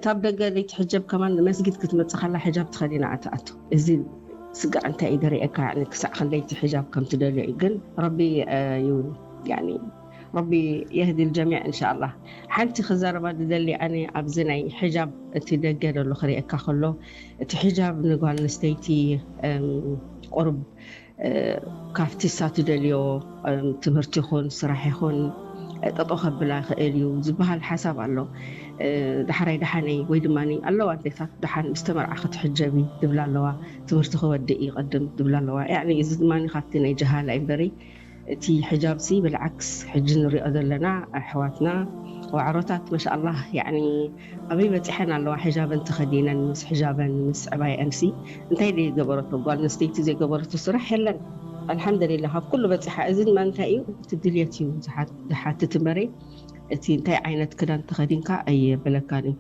ካብ ደገ ለይቲ ሕጀብ ከማን መስጊድ ክትመጽእ ከላ ሕጃብ ተኸዲና እያ ትኣቱ። እዚ ስጋዕ እንታይ እዩ ደሪኤካ? ያኒ ክሳዕ ክንደይቲ ሕጃብ ከም ትደልዮ እዩ። ግን ረቢ እዩ ያኒ ረቢ የህዲ ልጀሚዕ እንሻኣላህ። ሓንቲ ክዛረባ ዝደሊ ኣነ ኣብዚ ናይ ሕጃብ እቲ ደገ ደሎ ክርእየካ ከሎ እቲ ሕጃብ ንጓል ኣንስተይቲ ቁርብ ካብቲ እሳ ትደልዮ ትምህርቲ ይኹን ስራሕ ይኹን ጠጦ ከብላ ይኽእል እዩ ዝበሃል ሓሳብ ኣሎ። ዳሕራይ ደሓነይ ወይ ድማ ኣለዋ ኣዴታት ደሓን ምስ ተመርዓ ክትሕጀቢ ዝብላ ኣለዋ፣ ትምህርቲ ክወድእ ይቐድም ዝብላ ኣለዋ። ያኒ እዚ ድማ ካብቲ ናይ ጀሃላ እዩ እምበሪ እቲ ሕጃብሲ ብልዓክስ ሕጂ ንሪኦ ዘለና ኣሕዋትና ዋዕሮታት መሻኣላህ ያኒ ኣበይ በፂሐን ኣለዋ ሕጃበን ተኸዲነን ምስ ሕጃበን ምስ ዕባየአንሲ እንታይ ደይ ገበረቶ ጓል ኣንስተይቲ ዘይገበረቶ ስራሕ የለን። ኣልሓምደሊላ ካብ ኩሉ በፂሓ። እዚ ድማ እንታይ እዩ እቲ ድልየት እዩ ዝሓትት እምበሪ እቲ እንታይ ዓይነት ክዳን ተኸዲንካ ኣየበለካን እዩ።